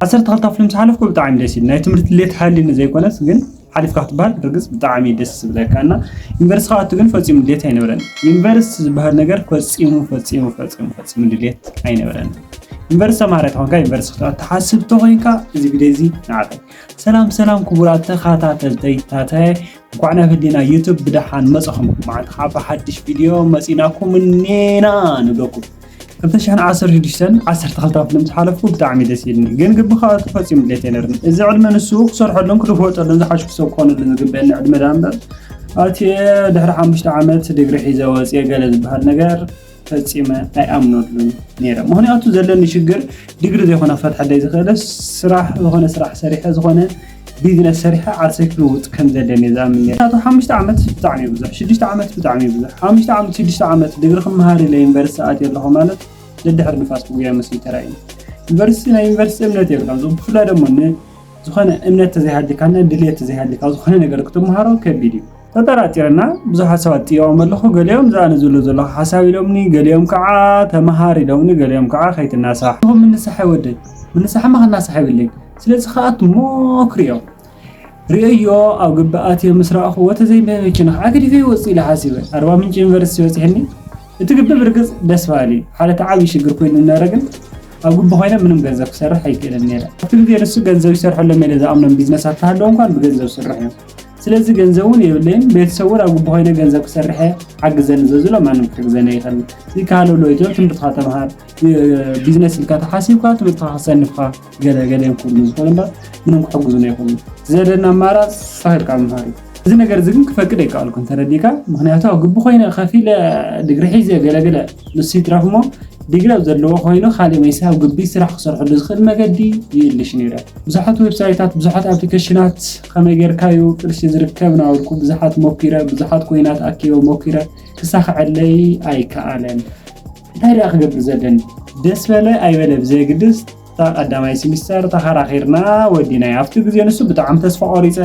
ዓሰርተ ክልተ ክፍሊ ምስ ሓለፍኩ ብጣዕሚ ደስ ይብል። ናይ ትምህርቲ ድሌት ሃልዩኒ ዘይኮነስ ግን ሓሊፍካ ክትበሃል ብርግጽ ብጣዕሚ ደስ ዝብለካ እና ዩኒቨርሲቲ ክኣቱ ግን ፈጺሙ ድሌት ኣይነበረን። ዩኒቨርሲቲ ዝበሃል ነገር ፈጺሙ ፈጺሙ ፈጺሙ ፈጺሙ ድሌት ኣይነበረን። ዩኒቨርሲቲ ተማሃራይ ተኾንካ ዩኒቨርሲቲ ክትኣቱ ትሓስብ ተኾይንካ እዚ ቪድዮ እዚ ንዓኻ። ሰላም ሰላም ክቡራት ተኸታተልተይ ታታየ እንኳዕ ናብ ህሊና ዩቱብ ብደሓን መጻኹም። መዓልቲ ከዓ ብሓድሽ ቪድዮ መጺናኩም እኔና ንብለኩም። ክልተ ሽሕን ዓሰርተ ሽዱሽተን ዓሰርተ ክልተ ክፍሊ ምስ ሓለፍኩ ብጣዕሚ ደስ ኢልኒ። ግን ግቢ ከዓ ተፈጺሙ ድሌት ኣይነበርን። እዚ ዕድመ ንሱ ክሰርሐሉን ክልወጠሉን ዝሓሽኩ ሰብ ክኾነሉን ዝግበአኒ ዕድመ ደኣ እምበር ኣትየ ድሕሪ ሓሙሽተ ዓመት ዲግሪ ሒዘ ወፅየ ገለ ዝበሃል ነገር ፈጺመ ኣይኣምነሉን ነይረ። ምኽንያቱ ዘለኒ ሽግር ዲግሪ ዘይኮነ ክፈትሐለይ ዝኽእል ስራሕ፣ ዝኾነ ስራሕ ሰሪሐ፣ ዝኾነ ቢዝነስ ሰሪሐ ዓርሰይ ክልውጥ ከም ዘለኒ እየ ዝኣምን ነይረ። ምኽንያቱ ሓሙሽተ ዓመት ብጣዕሚ እዩ ብዙሕ፣ ሽዱሽተ ዓመት ብጣዕሚ እዩ ብዙሕ። ሓሙሽተ ዓመት፣ ሽዱሽተ ዓመት ዲግሪ ክመሃር ኢለ ዩኒቨርሲቲ ኣትየ ኣለኹ ማለት ደድሕሪ ንፋስ ክጉያ መስዩ ተራእዩ። ዩኒቨርሲቲ፣ ናይ ዩኒቨርሲቲ እምነት የብላን። እዞም ብፍላይ ደሞ ን-፣ ዝኾነ እምነት ተዘይሃልካና ድልየት ተዘይሃልካ ዝኾነ ነገር ክትመሃሮ ከቢድ እዩ። ተጠራጢረና ብዙሓት ሰባት ጥየቖም ኣለኹ። ገሊኦም ዝኣነ ዝብሎ ዘለኹ ሓሳብ ኢሎምኒ፣ ገሊኦም ከዓ ተመሃር ኢሎምኒ፣ ገሊኦም ከዓ ከይትናሳሕ። ምንሳሕ ወደይ፣ ምንሳሕማ ክናሳሕ የብለይ። ስለዚ ከዓ ትሞክርዮ። ርእዮ ኣብ ግቢ ኣትየ ምስ ረኣኹዎ፣ ተዘይመኪና ከዓ ገዲፈ ይወፅእ ኢለ ሓሲበ። ኣርባ ምንጭ ዩኒቨርሲቲ በፂሕኒ። እቲ ግቢ ብርግፅ ደስ በሃሊ እዩ። ሓደ እቲ ዓብዪ ሽግር ኮይኑ ዝነበረ ግን ኣብ ግቢ ኮይነ ምንም ገንዘብ ክሰርሕ ኣይክእልን ነይረ። ኣብቲ ግዜ ንሱ ገንዘብ ይሰርሐሎም ኢለ ዝኣምኖም ቢዝነሳት ተሃለዉ እንኳን ብገንዘብ ዝስርሑ እዮም። ስለዚ ገንዘብ እውን የብለይን። ቤተሰብ እውን ኣብ ግቢ ኮይነ ገንዘብ ክሰርሐ ሓግዘኒ ዘዝሎ ማንም ክሕግዘኒ ኣይኽእልን። እዚ ካህለሎ ኢትዮ ትምህርትኻ ተምሃር፣ ቢዝነስ ኢልካ ተሓሲብካ ትምህርትኻ ክሰንፍካ ገለ ገለ እዮም ክብሉ ዝኽእሉ እምበር ምንም ክሕግዙና ይኽእሉ። ዘደና ኣማራፅ ሳኺርካ ምምሃር እዩ። እዚ ነገር እዚ ግን ክፈቅድ ኣይከኣልኩን ተረዲካ። ምኽንያቱ ኣብ ግቢ ኮይነ ከፊለ ዲግሪ ሒዘ ገለገለ ንሱ ይትረፍ እሞ ዲግሪ ኣብ ዘለዎ ኮይኑ ካሊእ መይሳ ኣብ ግቢ ስራሕ ክሰርሐሉ ዝኽእል መገዲ ይእልሽ ነይረ። ብዙሓት ዌብሳይታት፣ ብዙሓት ኣፕሊኬሽናት ከመይ ጌርካዩ ቅርሺ ዝርከብ ናበልኩ ብዙሓት ሞኪረ፣ ብዙሓት ኮይናት ኣኪበ ሞኪረ ክሳኽዐለይ ኣይከኣለን። እንታይ ደኣ ክገብር ዘለኒ? ደስ በለ ኣይበለ ብዘየግድስ እታ ቀዳማይ ሲሚስተር ተኸራኺርና ወዲናዮ። ኣብቲ ግዜ ንሱ ብጣዕሚ ተስፋ ቆሪፀ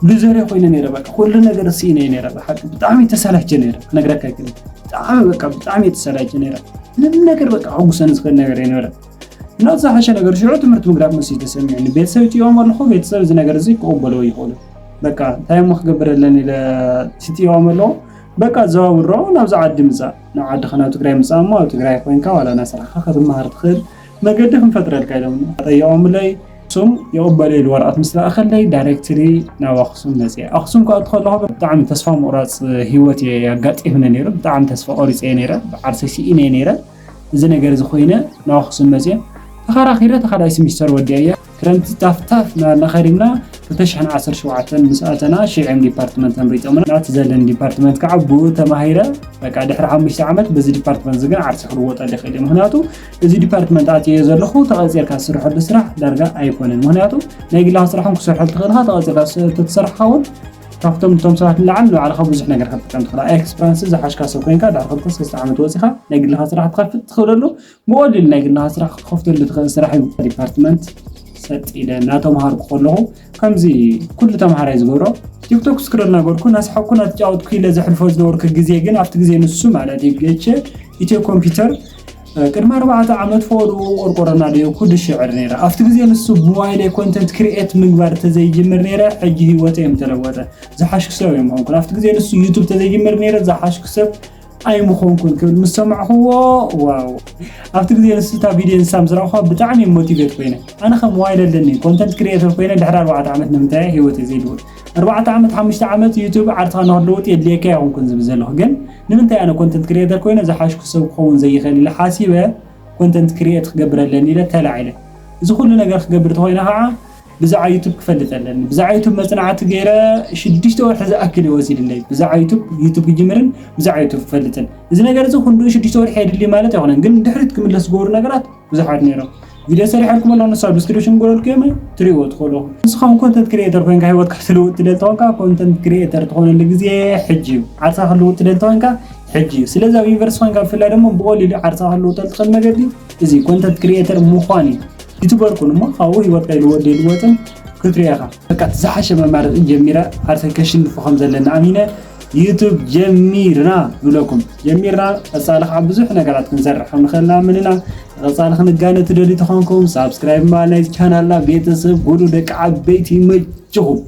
ሉዘር ኮይነ ነይረ። በቃ ኩሉ ነገር ስኢነ ነይረ። ብሓቂ ብጣዕሚ ተሰላቸ ነይረ። ክነግረካ ኣይክእልን። ብጣዕሚ በቃ ብጣዕሚ ተሰላቸ ነይረ። ምንም ነገር በቃ ሕጉሰኒ ዝኽእል ነገር ኣይነበረ። እና ዝሓሸ ነገር ሽዑ ትምህርቲ ምግዳፍ መሲ ተሰሚዑ። ንቤተሰብ ይጥዮም ኣለኹ። ቤተሰብ እዚ ነገር እዚ ክቕበሎ ይኽእሉ። በቃ እንታይ እሞ ክገብር ኣለኒ ኢለ ትጥዮም ኣለኹ። በቃ ዘዋውሮ ናብዚ ዓዲ ምፃእ። ናብ ዓድኻ ናብ ትግራይ ምፃእ እሞ ኣብ ትግራይ ኮይንካ ዋላ እናሰራሕካ ክትመሃር ትኽእል መገዲ ክንፈጥረልካ ኢሎም ጠየቖምለይ። ኣኽሱም ይቕበሉ ኢሉ ወረቐት ምስ ለኣኸለይ ዳይሬክትሊ ናብ ኣኽሱም መፅየ። ኣኽሱም ክኣቱ ከለኹ ብጣዕሚ ተስፋ ምቑራፅ ህይወት እየ ኣጋጢሙኒ ነይሩ። ብጣዕሚ ተስፋ ቆሪፀ እየ ነይረ። ዓርሰይ ስኢነ እየ ነይረ። እዚ ነገር እዚ ኮይነ ናብ ኣኽሱም መፅየ። ተኸራኺረ ተኻልኣይ ሲሚስተር ወዲኣያ። ክረምቲ ታፍታፍ እናበልና ከሪምና ክልተ ሽሕን ዓሰርተ ሸውዓተን ምስ ኣተና ሽዕም ዲፓርትመንት ኣምሪጦምና። ናቲ ዘለኒ ዲፓርትመንት ከዓ ብኡ ተማሂረ። በቃ ድሕሪ ሓሙሽተ ዓመት በዚ ዲፓርትመንት እዚ ግን ዓርሰ ክልወጠሉ ይኽእል እዩ። ምኽንያቱ እዚ ዲፓርትመንት ኣትየ ዘለኹ ተቐፂርካ ዝስርሐሉ ስራሕ ዳርጋ ኣይኮነን። ምኽንያቱ ናይ ግልኻ ስራሕን ክሰርሐሉ ትኽእልኻ ተቐፂርካ ስ-፣ ተትሰርሕካ እውን ካብቶም እቶም ሰባት ንላዕሊ ንባዕልኻ ብዙሕ ነገር ክትጥቀም ትኽእል። ኤክስፐረንስ ዝሓሽካ ሰብ ኮይንካ ድሕሪ ክልተ ሰለስተ ዓመት ወፂኻ ናይ ግልኻ ስራሕ ትኸፍት ትኽእለሉ ብቐሊሉ ናይ ግልኻ ስራሕ ክትኸፍተሉ ትኽእል ስራሕ እዩ። ዲፓርትመንት ሰጥ ኢለ እናተምሃርኩ ከለኹ ከምዚ ኩሉ ተምሃራይ ዝገብሮ ቲክቶክ ስክሮል እናገርኩ እናሰሓቅኩ እናተጫወትኩ ኢለ ዘሕልፎ ዝነበርኩ ግዜ ግን ኣብቲ ግዜ ንሱ ማለት እዩ ገቼ ኢትዮ ኮምፒውተር ቅድሚ ኣርባዕተ ዓመት ፎሩ ቆርቆሮና ደየኩ ድሽዕር ነይረ። ኣብቲ ግዜ ንሱ ብሞባይለይ ኮንተንት ክሪኤት ምግባር ተዘይጅምር ነይረ ሕጂ ህይወተይ እዮም ተለወጠ። ዝሓሽኩ ሰብ እዮም ኾንኩን። ኣብቲ ግዜ ንሱ ዩቱብ ተዘይጅምር ነይረ ዝሓሽኩ ሰብ ኣይምኾንኩን ክብል ምስ ሰማዕኽዎ ዋው። ኣብቲ ግዜ ንሱ እታ ቪድዮ ንሳ ምስ ረኣኹዋ ብጣዕሚ ሞቲቬት ኮይነ። ኣነ ከም ሞባይል ኣለኒ ኮንተንት ክሪኤተር ኮይነ ድሕሪ ኣርባዕተ ዓመት ንምንታይ ህይወተይ ዘይልወጥ? ኣርባዕተ ዓመት ሓሙሽተ ዓመት ዩቱብ ዓርትኻ ንኽትልውጥ የድልየካ ኣይኮንኩን ዝብል ዘለኹ። ግን ንምንታይ ኣነ ኮንተንት ክሪኤተር ኮይነ ዝሓሽኩ ሰብ ክኸውን ዘይኽእል ኢለ ሓሲበ ኮንተንት ክሪኤት ክገብር ኣለኒ ኢለ ተላዒለ። እዚ ኩሉ ነገር ክገብር ተኾይነ ከዓ ብዛዕባ ዩቱብ ክፈልጥ ኣለኒ። ብዛዕባ ዩቱብ መፅናዕቲ ገይረ ሽዱሽተ ወርሒ ዝኣክል እዩ ወሲድለይ። ብዛዕባ ዩቱብ፣ ዩቱብ ክጅምርን ብዛዕባ ዩቱብ ክፈልጥን። እዚ ነገር እዚ ክንድኡ ሽዱሽተ ወርሒ የድሊ ማለት ኣይኮነን፣ ግን ንድሕሪት ክምለስ ዝገብሩ ነገራት ብዙሓት ነይሮም። ቪድዮ ሰሪሐልኩም ኣለኹ፣ ንሳ ኣብ ዲስክሪፕሽን ክገብረልኩም እየ፣ ትሪእዎ ትኽእሉ። ንስኻ እውን ኮንተንት ክሪኤተር ኮይንካ ህይወትካ ክትልውጥ ትደሊ ተኾንካ፣ ኮንተንት ክሪኤተር ትኾነሉ ግዜ ሕጂ እዩ። ዓርሳ ክትልውጥ ትደሊ ተኾንካ ሕጂ እዩ። ስለዚ ኣብ ዩኒቨርሲቲ ኮይንካ ብፍላይ ደሞ ብቐሊሉ ዓርሳ ክትልውጠሉ ትኽእል መገዲ እዚ ኮንተንት ክሪኤተር ምዃን እዩ። ዩቱበር ኩን እሞ ካብኡ ህይወትካ ይልወጥ ይልወጥን ክትሪኦ ኢኻ። በቃ እቲ ዝሓሸ መማረፂ ጀሚረ ዓርሰይ ከሽንፎ ከም ዘለና ኣሚነ ዩቱብ ጀሚርና ንብለኩም። ጀሚርና ቀፃሊ ከዓ ብዙሕ ነገራት ክንሰርሕ ከም ንኽእል ንኣምን ኢና። ቀጻሊ ክንጋነ ትደልዩ ተኾንኩም ሳብስክራይብ ማል ናይ ቻናልና ቤተሰብ ጉዱ ደቂ ዓበይቲ ይመችኹም።